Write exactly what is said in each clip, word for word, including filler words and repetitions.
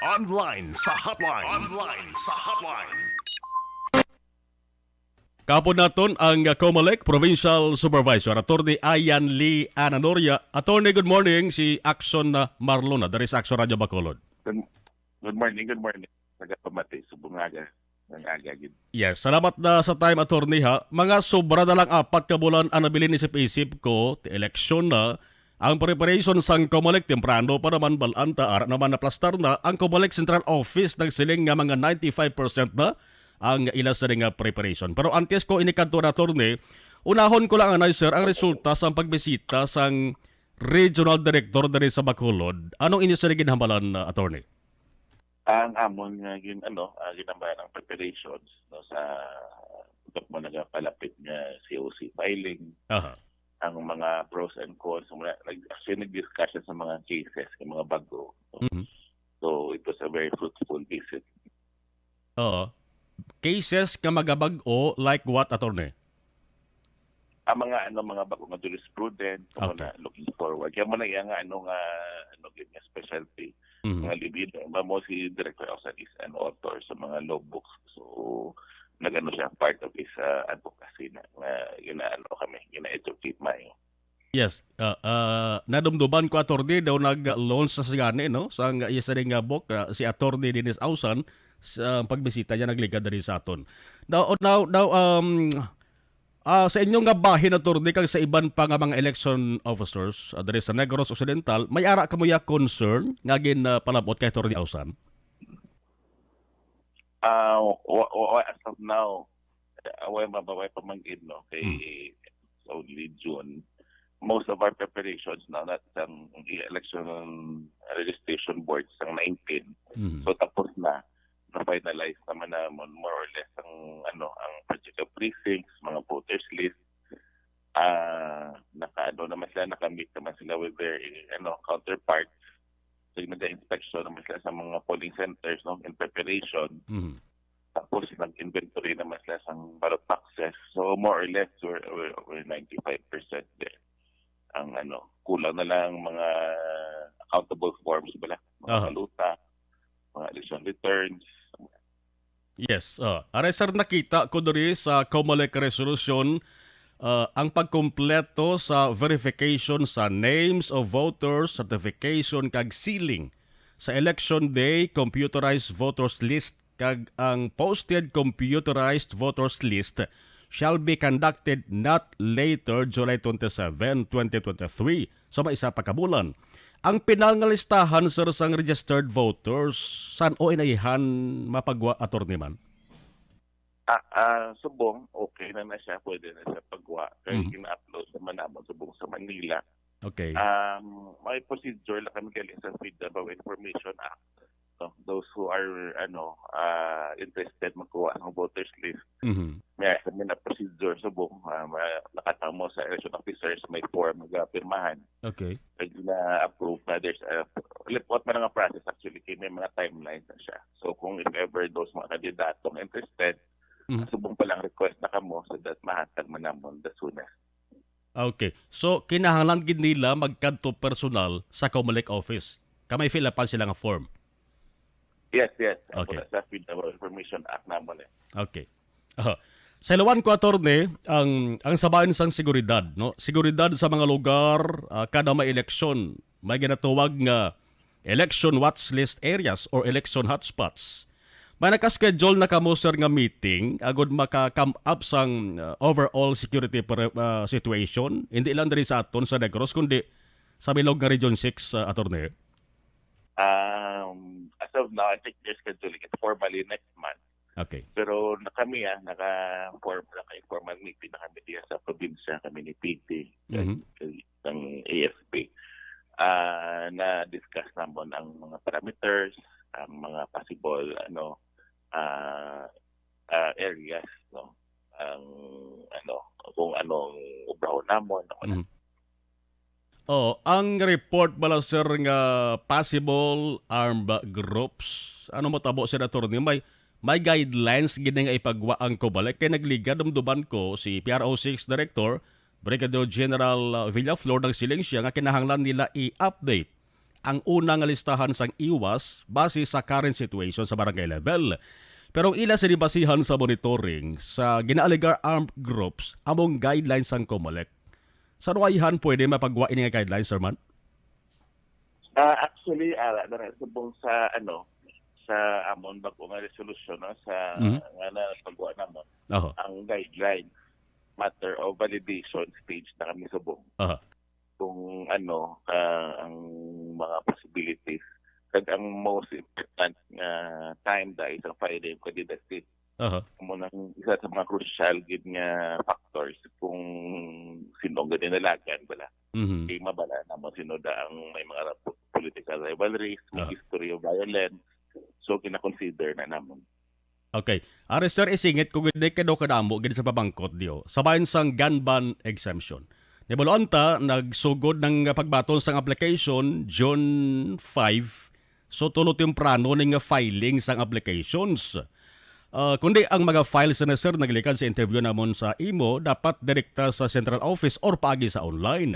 Online sa hotline. Online sa hotline. Kapon naton ang Comelec Provincial Supervisor, Attorney Ian Lee Ananoria. Attorney, good morning. Si Action na Marlon na, dari sa Action Radio Bacolod. Good, good morning, good morning. Nagapamati, subong nga aga. Ang aga, gid. Yes, salamat na sa time, attorney, ha. Mga sobra na lang apat ka bulan ang nabilin, isip-isip ko, ti eleksyon na. Ang preparation sang Comelec, temprano pa naman, bal-an ta, ara naman, naplastar na. Ang Comelec Central Office nagsiling nga mga ninety-five percent na ang ila sa nga preparation. Pero antes ko inikadto na, attorney, unahon ko lang anay, sir, ang resulta sang pagbisita sang regional director diri sa Bacolod. Anong inyo sa ginhambal-an, attorney? Ang amon nga gin-, ano, ah, ginambayan ang preparations, no, sa pagkat mo nagapalapit nga C O C filing, Aha. ang mga pros and cons, mga, nag-, actually, nag-discuss siya sa mga cases, yung mga bago, no? Mhm. So, it was a very fruitful visit. Oo. Cases nga magabag-o, like what, attorney? Ang mga, ano, mga bago nga jurisprudence, mga Okay. na looking forward. Kaya mo na yan nga, ano, nga, ano, gid nga specialty, Mhm. mga libid, mamo si Director Ausan is an author sa mga law books. So, nagano siya, part of his, ah, advocacy na, nga ginaano kami, gina-educate maayo. Yes, ah, ah, nadumduman ko, attorney, daw nag-launch sa sigani, no? Sa nga, isa rin nga book, ah, si Attorney Dennis Ausan, sa pagbisita niya, nagligad diri sa aton. Now, now, now, um, Ah, sa inyo nga bahin, attorney, kag sa iban pa nga mga election officers, ah, diri sa Negros Occidental, may ara kamo ya concern nga gin, ah, palabot kay Attorney Ausan? Ah, wa-, wa-, wa-, as of now, ah, way mababay pa man gid, no, kay Hmm. it's only June. Most of our preparations na, na sang election registration board sang nineteen. Hmm. So, tapos na. Na-finalize naman namon more or less ang, ano, ang particular precincts, mga voters list. Ah, naka-, ano naman sila, naka-meet naman sila with their, ano, counterparts. So, nag-inspection naman sila sa mga polling centers, no, in preparation. Mhm. Tapos, nag-inventory naman sila sa ballot boxes. So, more or less, we're, we're, we're ninety-five percent there. Ang, ano, kulang na lang mga accountable forms bala, mga Aha. baluta, mga election returns. Yes, ah. Aray, sir, nakita ko diri sa Comelec resolution, ah, ang pagkumpleto sa verification sa names of voters, certification kag sealing sa election day computerized voters list kag ang posted computerized voters list shall be conducted not later July twenty-seven, twenty twenty-three. So, may isa pa ka bulan. Ang pinal nga listahan, sir, sang registered voters, san-o inaihan mapagwa, attorney, man? Ah, ah, subong, okay na na siya, pwede na siya pagwa. Kay Mhm. gina-upload naman namon subong sa Manila. Okay. Um, may procedure lang kami gali sa Freedom of Information Act. No? Those who are, ano, ah, interested magkuha ng voters list, Mhm. may kami na procedure subong, ah, ma-, nakatamo sa election officers, may form nga pirmahan. Okay. Pag na-approve na, there's a, what man nga process actually, kay may mga timelines na siya. So, kung if ever those mga kandidato nga interested, Mhm. subong pa lang request na kamo so that mahatag man namon the soonest. Okay. So, kinahanglan gid nila magkadto personal sa Comelec office. Kag may fill-upan sila nga form. Yes, yes. Ako Okay. na sa Freedom of Information Act namon eh. Okay. Aha. Sa ilawan ko, attorney, ang, ang sabayan sang seguridad, no? Seguridad sa mga lugar, ah, kada may eleksyon, may ginatawag nga election watch list areas or election hotspots. May naka-schedule na kamo, sir, nga meeting agud maka-come up sang, uh, overall security pre-, uh, situation, hindi lang diri sa aton sa Negros, kundi sa bilog nga Region six, uh, attorney? Um, as of now, I think they're scheduling it formally next month. Okay. Pero na kami, ah, naka-form, naka-informal meeting na kami diya sa probinsya, kami ni P D, Mhm. kay, kang A F P. Ah, na-discuss namon ang mga parameters, ang mga possible, ano, ah, ah, areas, no? Ang, ano, kung anong obrahon namon, ano. Mhm. Oh, ang report bala, sir, nga possible armed groups, ano matabo, sir, attorney? May, may guidelines gid nga ipagwa ang Comelec kay nagligad, dumduman ko, si P R O six Director Brigadier General, uh, Villaflor, nagsiling siya nga kinahanglan nila i-update ang una nga listahan sang iwas base sa current situation sa barangay level. Pero ang ila sini basihan sa monitoring sa ginaalegar armed groups among guidelines sang COMELEC. Sa nuwayhan, pwede mapagwa ini nga guidelines, Sir Man? Ah, actually, ara na rin subong sa, ano, sa amon bag-o nga resolusyon, no, sa Mhm. nga na pagwa namon Aha. Ang guideline, matter of validation stage na kami subong. Aha. Kung ano, ah, ang mga possibilities, kag ang most important nga time dahil sa filing candidacy, Aha. Amo nang isa sa mga crucial gid nga factors kung sino ang ginalagan, bala. Mhm. Kay mabala namon sino da ang may mga ra-, political rivalries, may Ah. history of violence. So, kina-consider na namon. Okay. Ari, sir, isingit ko gid kay daw kadamo gid sa pamangkot diyo. Sa bahin sang gun ban exemption. Nibaloan ta, nagsugod ng pagbaton sang application June five. So, tulo temprano ni nga filing sang applications. Ah, kundi ang mga files na, sir, naglikan sa interview namon sa imo, dapat direkta sa central office or paagi sa online.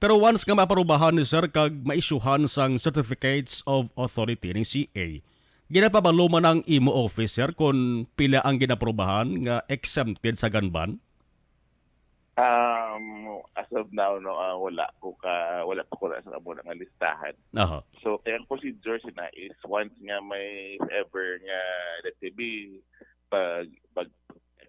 Pero once nga maparubahan ni sir kag maisyuhan sang certificates of authority ning C A, ginapabalo man ang imo office, sir, kon pila ang ginaprubahan nga exempted sa gun ban? Um, as of now, no, ah, wala ko ka, wala pa ko na sa amo nga listahan. Aha. So, kaya ang procedure sina is once nga may, if ever nga, let's say, be, pag, pag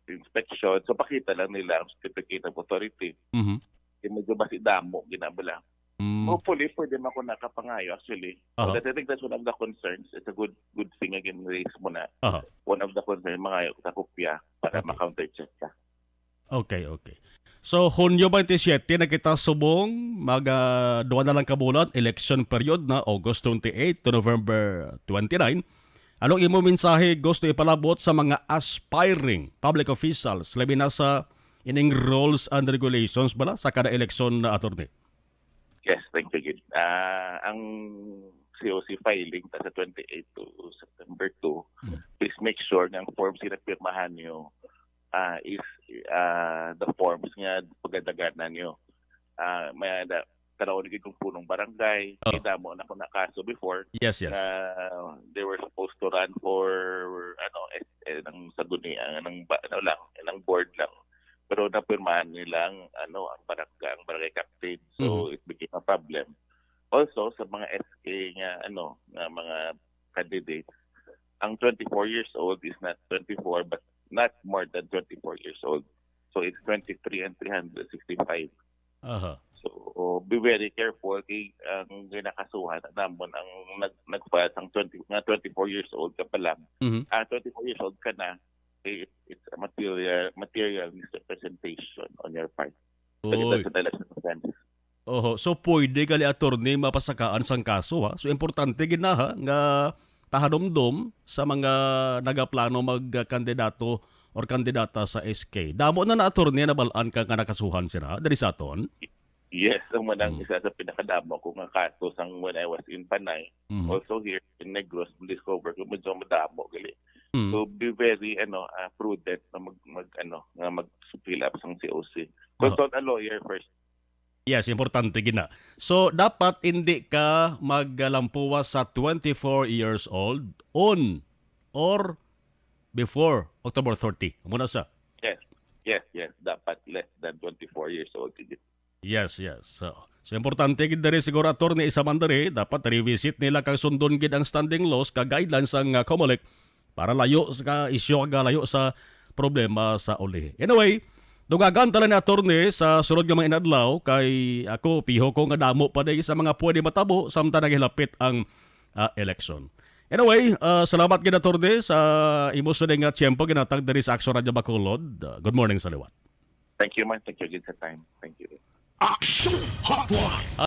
inspection, so pakita lang nila ang certificate of authority. Mhm. Kaya medyo basi damo, ginabala. Mm. Hopefully, pwede man ko nakapangayo, actually. Aha. But I think that's one of the concerns. It's a good good thing again raise mo na. Aha. One of the concerns, mangayo sa kopya para Okay. ma-counter check ka. Okay, okay. So, Hunyo twenty-seven na kita subong, mag ah, duha na lang ka bulan, election period na, August twenty-eight to November twenty-nine. Anong imo mensahe gusto ipalabot sa mga aspiring public officials, labi na sa ining rules and regulations bala sa kada eleksyon na, attorney? Yes, thank you, Gid. Ah, ang C O C filing ta sa twenty-eight to September two, Hmm. please make sure nga ang forms nga pirmahan nyo ah, is ah, the forms nga pagadaganan nyo. Ah, may da, tanaw ni kung punong barangay, Oh. Idamo na ko na kaso before Yes, yes. na they were supposed to run for ano, S A ng Sangguniang, ng ba, ano lang, ng board lang. Pero napirmahan nilang ano, ang barangay, ang barangay captain. So Mhm. it became a problem. Also sa mga S A nga ano, nga mga candidates, ang twenty-four years old is not twenty-four but not more than twenty-four years old. So it's twenty-three and three hundred sixty-five. Aha. So be very careful kay ang ginakasuhan namon ang nag nag-file sang twenty nga twenty-four years old ka pa lang. Mhm. Ah, twenty-four years old ka na, eh, it's a material material misrepresentation on your part. So Oy. That's an election offense. Oho, so pwede gali, attorney, mapasakaan sang kaso, ha? So importante gid na, ha, nga pahanumdom sa mga nagaplano magkandidato or kandidata sa S K. Damo na na, attorney, nabal-an ka nga nakasuhan sila diri sa aton? Yes, ang manang Hmm. isa sa pinakadamo ko nga kaso sang when I was in Panay. Mhm. Also here in Negros, discover ko medyo madamo gali. Mhm. So be very ano ah, prudent na mag, mag ano nga mag fill up sang C O C. Ah. Consult a lawyer first. Yes, importante gid na. So dapat hindi ka maglampuwas sa twenty-four years old on or before October thirty. Amo na sa Yes. Yes, yes. Dapat less than twenty-four years old. Gid. Yes, yes. So, so importante gid diri siguro, attorney, isa man diri, dapat revisit nila kag sundon gid ang standing laws kag guidelines sang, ah, COMELEC para layo sa isyu kag layo sa problema sa uli. Anyway, dugagan ta lang ni, attorney, sa sunod nga mga inadlaw kay ako piho ko nga damo pa day sa mga pwede matabo samtang naghilapit ang, ah, eleksyon. Anyway, ah, salamat gid, attorney, sa imo sini nga tiyempo ginatag diri sa Aksyon Radyo Bacolod. Ah, good morning sa liwat. Thank you, man. Thank you again sa time. Thank you. Action Hotline.